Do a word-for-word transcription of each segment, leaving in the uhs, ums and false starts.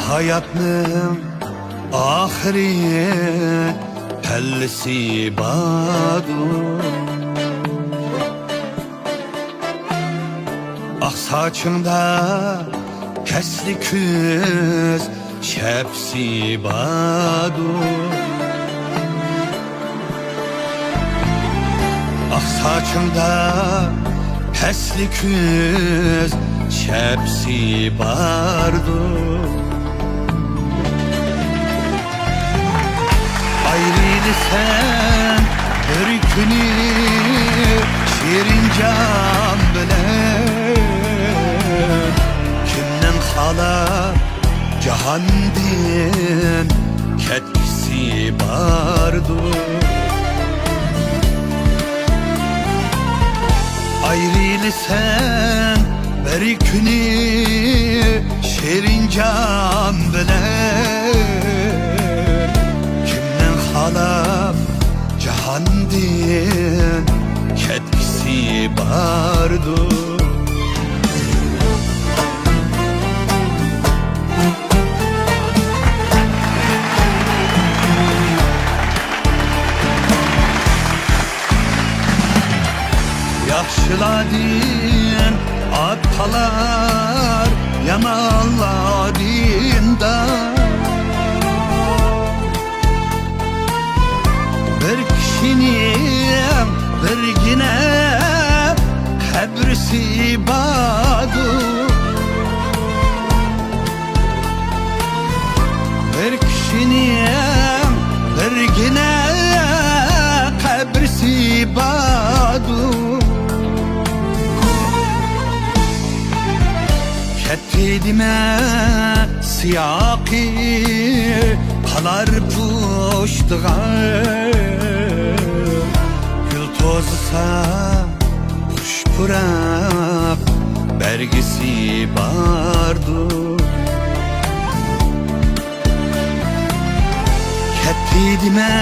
ھاياتنىڭ ئاخىرى پەللىسى باردۇر. ئاق ساچىڭدا پەسلى كۈز شەپىسى باردۇر. ئاق ساچىڭدا پەسلى كۈز شەپىسى باردۇر. ئايرىلىسەن بىر كۈنى شېرىن جان بىلەن، كىمنىڭ خالاپ جاھاندىن كەتكۈسى باردۇر. ئايرىلىسەن بىر كۈنى شېرىن جان بىلەن، كىمنىڭ خالاپ جاھاندىن كەتكۈسى باردۇر. ياخشىلاردىن ئات قالار، يامانلاردىن دار. بىر كىشىنىڭ بىرگىنە قەبرىسى باردۇر. بىر كىشىنىڭ بىرگىنە قەبرىسى باردۇر. كەتتى دېمە سىياقى، قالار پۇشتىغا. گۈل توزۇسا خۇش پۇراق بەرگىسى باردۇر. كەتتى دېمە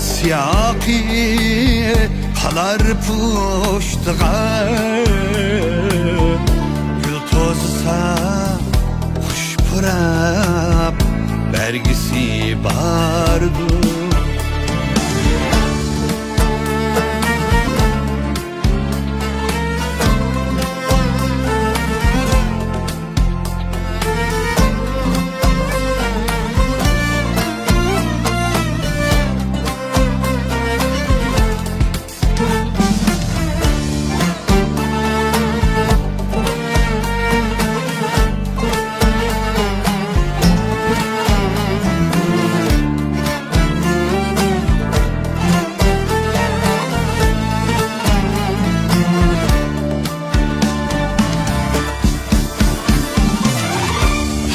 سىياقى، قالار پۇشتىغا. گۈل توزۇسا خۇش پۇراق بەرگىسى باردۇر.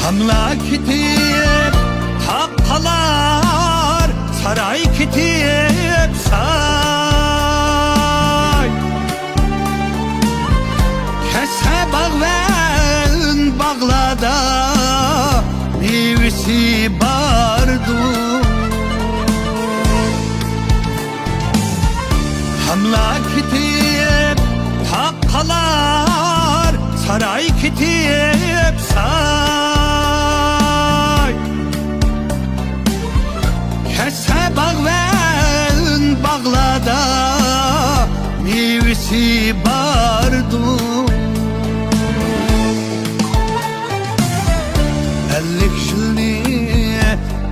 تاملار كېتىپ تاغ قالار، ساراي كېتىپ ساي. كەتسە باغۋەن باغلاردا مېۋىسى باردۇر. تاملار كېتىپ تاغ قالار، ساراي كېتىپ ساي. كەتسە باغۋەن باغلاردا مېۋىسى باردۇر. ئەللىك يىلنى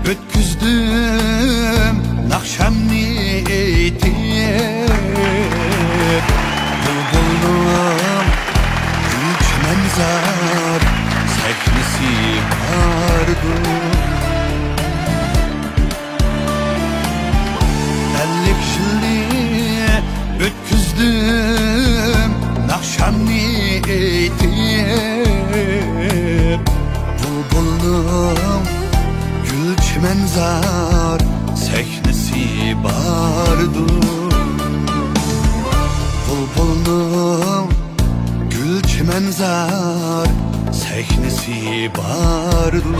ئۆتكۈزدۈم ناخشامنى ئېيتىپ، بۇلبۇلنىڭ گۈل چىمەنزار سەھنىسى باردۇر. ئەللىك يىلنى ئۆتكۈزدۈم ناخشامنى ئېيتىپ، بۇلبۇلنىڭ گۈل چىمەنزار سەھنىسى باردۇر. بۇلبۇلنىڭ گۈل چىمەنزار سەھنىسى باردۇر.